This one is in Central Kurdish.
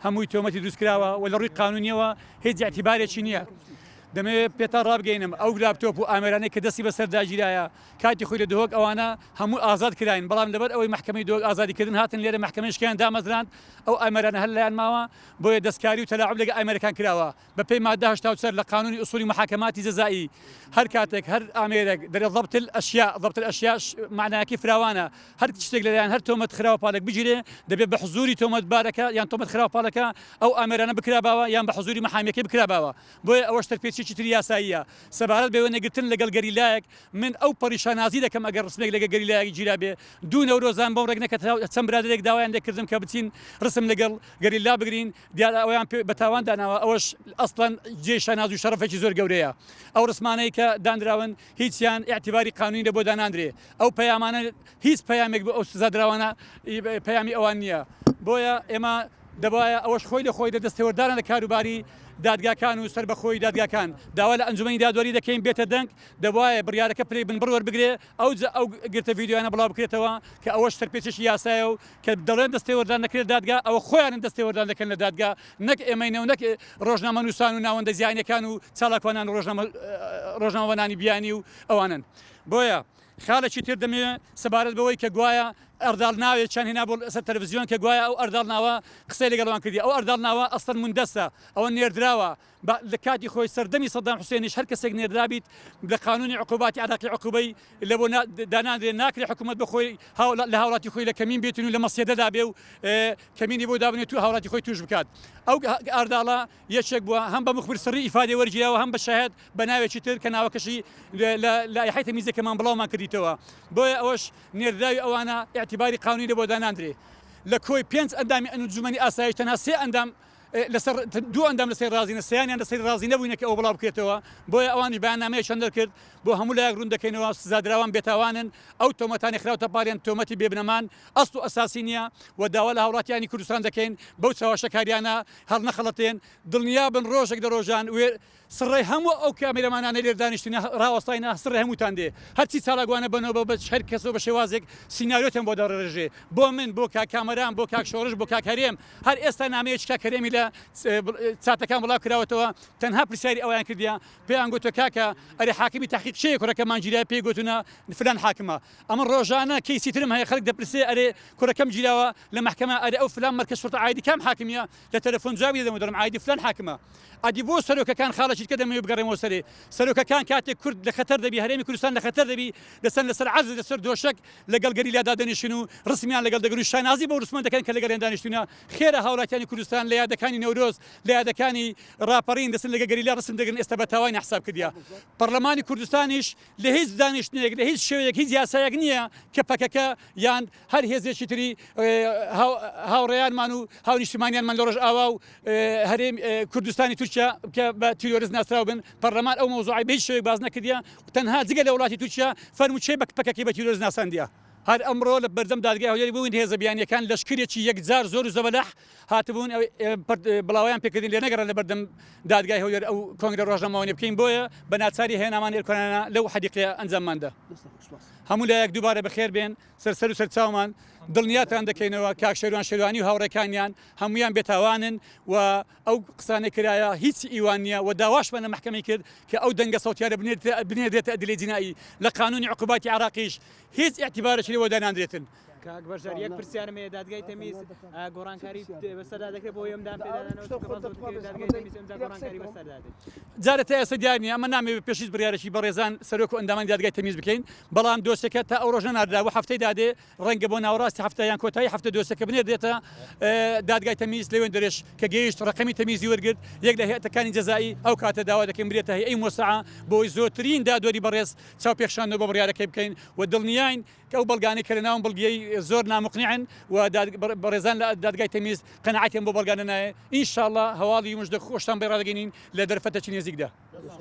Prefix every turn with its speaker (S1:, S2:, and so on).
S1: هەمووی تۆمەتی دروستکراوە و لە ڕووی قانونیەوە هیچ ئیعتیبارێکی نییە. دەمەوێت پێتان ڕابگەینم ئەو لاپتۆپ و ئامێرانەی کە دەستی بەسەردا گیرایە کاتی خۆی لە دهۆک ئەوانە هەموو ئازاد کراین، بەڵام لەبەر ئەوەی مەحکەمەی دهۆک ئازادی کردن هاتن لێرە مەحکەمەی شکیان دامەزراند ئەو ئامێرانە هەر لایان ماوە، بۆیە دەستکاری و تەلاعوب لەگەڵ ئامێرەکان کراوە. بە پێی مادە 84 لە قانونی ئوسولی محاکماتی جەزائی هەر کاتێک هەر ئامێرێک دەرێ ضبط الاشیاء، ضبط الاشیاء مەعنایەکەی فراوانە، هەر شتێک لەلایەن هەر تۆمەت خراوە پاڵێک بگیرێ دەبێ بە حزوری تۆمەتبارەکە یان تۆمەت خراوە پاڵەکە ئەو ئامێرانە بکراباوە یان بە حزوری محامیەکەی بکراباوە بۆیە ئەوەش سەرپێچیەکی تری یاساییە. سەبارەت بە وێنەگرتن لەگەڵ گەریلایەک من ئەو پەڕی شانازی دەکەم ئەگەر ڕسمێک لەگەڵ گەریلایەک گیرابێ دوو نەورۆزان بۆم ڕێک نەکەت چەند برادەرێک داوایان لێکردم کە بچین ڕسم لەگەڵ گەریلا بگرین دیارە ئەویان پێ بە تاوان داناوە ئەوەش ئەسڵەن جێی شاناز و شەڕەفێکی زۆر گەورەیە ئەو ڕسمانەی کە دانراون هیچیان ئیعتیباری قانونی لە بۆ داناندرێ ئەو پەیامانە هیچ پەیامێک بۆ ئەو سزادراوانە پەیامی ئەوان نییە بۆیە ئێمە دەبایە ئەوەش خۆی لە خۆی لە دەستێوەردانە لە کاروباری دادگاکان و سەربەخۆی دادگاکان داوا لە ئەنجومەنی دادوەری دەکەین بێتە دەنگ دەبوایە بڕیارەکە پلەی بنبڕ وەربگرێ ئەوجا ئەو گرتە ڤیدیۆیانە بڵاو بکرێتەوە کە ئەوەش سەرپێچێکی یاسایە و کە دەڵێن دەستێوەردان دەکرێت دادگا ئەوە خۆیانن دەستێوەردان دەکەن لە دادگا نەک ئێمەینە و نەک ڕۆژنامەنووسان و ناوەندە زیانیەکان و چالاکوانان و ڕۆژنامەوانانی بیانی و ئەوانن بۆیە خاڵێکی تر دەمەوێت سەبارەت بەوەی کە گوایە ئەرداڵ ناوێکیان هێنا بۆ لەسەر تەلەڤزیۆن کە گوایە ئەو ئەرداڵ ناوە قسەی لەگەڵ ئەوان کردی ئەو ئەرداڵ ناوە ئەسڵەن موندەسە ئەوە نێردراوە با لە کاتی خۆی سەردەمی سەدام حوسێنیش هەر کەسێک نێردرابیت لە قانونی عقوباتی عراقی عقوبەی لە بۆ دانانرێ ناکرێ حکوومەت بە خۆی لە هاوڵاتی خۆی لە کەمین بێتن و لە مەسیەدەدا بێ و کەمینی بۆ دابنێت و هاوڵاتی خۆی توش بکات ئەو ئارداڵە یەکێک بووە هەم بە مخبر سڕی ئیفادەی وەرگیراوە هەم بە شاهد بە ناوێکی تر کە ناوەکەشی لە لایحەی تەمیزەکەمان بڵاومان کردیتەوە بۆیە ئەوەش نێردراوی ئەوانە ئیعتیباری قانونی لە بۆ داناندرێ لە کۆی پێنج ئەندامی ئەنجومەنی ئاسایش تەنها سێ ئەندام لەسەر دوو ئەندام لەسەری ڕازینە سیانیان لەسەری ڕازی نەبووینە کە ئەوە بڵاو بکرێتەوە بۆیە ئەوانیش بەیاننامەیەکیان دەرکرد بۆ هەموو لایەک ڕوون دەکەینەوە سزادراوان بێتاوانن ئەو تۆمەتانەی خراوتە پاڵیان تۆمەتی بێبنەمان ئەسڵ و ئەساسی نییە و داوا لە هاوڵاتیانی کوردستان دەکەین بەو چەواشەکاریانە هەڵنەخەڵەتێن دڵنیابن ڕۆژێک لە ڕۆژان وێ سڕەی هەموو ئەو کامێرەمانانەی لێرە دانیشتوونە ڕاوەستاینە سڕەی هەمووتان دێ هەرچی چالاکوانە بە نۆبە بە هەر کەسەوە بە شێوازێک سیناریۆتان بۆ دەڕێژێ بۆ من بۆ کاک کامەران بۆ کاک شۆڕش بۆ کاک هەرێم هەر ئێستا نامەیەکی کاک هەرێمی لە چاتەکان بڵاو کراوەتەوە تەنها پرسیاری ئەویان کردیە پێیان گوتوە کاکە ئەرێ حاکمی تحقیق چێ کوڕەکەمان گیرا پێی گوتونە فلان حاکمە ئەمە ڕۆژانە کەیسی ترم هەیە خەڵک دەپرسێ ئەرێ کوڕەکەم گیراوە لە مەحکەمە ئەرێ ئەو فلان مەرکەز شرطە عایدی کام حاکمیە لە تەلەفۆن جوابی دەدەمەوە دەڵێم عایدی فلان حاکمە ئەدی بۆ سەرۆکەکان خاڵێکی دیکە دەمەوێت بگەڕێمەوە سەرێ سەرۆکەکان کاتێک کورد لە خەتەر دەبی هەرێمی کوردستان لە خەتەر دەبی دەچن لەسەر عەرز لەسەر دۆشەک لەگەڵ گەریلا دادەنیشن و ڕسمیان لەگەڵ دەگرن و شانازی بەو ڕسمە دەکەن کە لەگەڵیان دانیشتوونە خێرە هاوڵاتیانی کوردستان لە یادەکانی نەورۆز لە یادەکانی ڕاپەڕین دەچن لەگەڵ گەریلا ڕسم دەگرن ئێستا بە تاوانی حساب کردیە پەڕلەمانی کوردستانیش لە هیچ دانیشتنێک لە هیچ شێوەیەک هیچ یاسایەک نییە کە پەکەکە یان هەر هێزێکی تری هاوڕێیانمان و هاونیشتیمانیانمان لە ڕۆژئاوا و هەرێم کوردستانی تورکیا کە بە تیرۆرست ناسراو بن پەرلەمان ئەو مەوزوعی بە هیچ شێوەیەک باس نەکردیە تەنها جگە لە وڵاتی تورکیا فەرموو کێ بە پەکەکەی بە تیرۆرست ناساندیە؟ هەر ئەمڕۆ لە بەردەم دادگای هەولێر بووین هێزە بیانیەکان لەشکرێکی یەکجار زۆر و زەبەلاح هاتبوون بڵاوەیان پێکردین لێ نەگەڕان لە بەردەم دادگای هەولێر ئەو کۆنگرە ڕۆژنامەوانی بکەین بۆیە بە ناچاری هێنامان ئێرکۆنانە لەو حەدیقەیە ئەنجامماندا. هەموو لایەک دووبارە بەخێر بێن سەر سەر و سەرچاومان دڵنیاتان دەکەینەوە کاک شێروان شێروانی و هاوڕێکانیان هەموویان بێتاوانن و ئەو قسانەی کرایە هیچ ئیوان نییە و داواشمان لە مەحکەمەی کرد کە ئەو دەنگە سەوتیانە بنێردرێتە ئەدلەی جینائی لە قانونی عقوباتی عێراقیش هیچ ئیعتیبارێکی لێوە داناندرێتن.
S2: کاک بەشدار یەک پرسیارم هەیە دادگای تەمیز گۆڕانکاری بەسەردا دەکرێت بۆ ئەم دان پێدانانەوە چونکە ڕاست دەکرێت دادگای تەمیز ئەمجا گۆڕانکاری بەسەردا دێت.
S1: جارێ تا ئێستا دیار نییە ئەمە نامەوێت پێش هیچ بڕیارێکی بەڕێزان سەرۆک و ئەندامانی دادگای تەمیز بکەین بەڵام دۆسیەکە تا ئەو ڕۆژە ناردرا و هەفتەی دادێ ڕەنگە بۆ ناوەڕاستی هەفتە یان کۆتایی هەفتە دۆسیەکە بنێردرێتە دادگای تەمیز لەوێندەرێش کە گەیشت ڕەقەمی تەمیزی وەرگرت یەک لە هەیئەتەکانی جەزائی ئەو کاتە داوا دەکەین برێتە هەیئەی مۆسەعە بۆی زۆرترین دادوەری بەڕێز چاوپێخشاندنەوە بە بڕیارەکەی بکەین و دڵنیاین کە ئەو بەڵگانەی کە لەناوم بڵگیەی زۆر ناموقنیعن و بەڕێزان لە دادگای تەمیز قەناعەتیان بۆ بەڵگانە نایێ ئینشاڵڵا هەواڵی مژدە خۆشتان بێ ڕادەگەینین لە دەرفەتەکی نێزیکدا.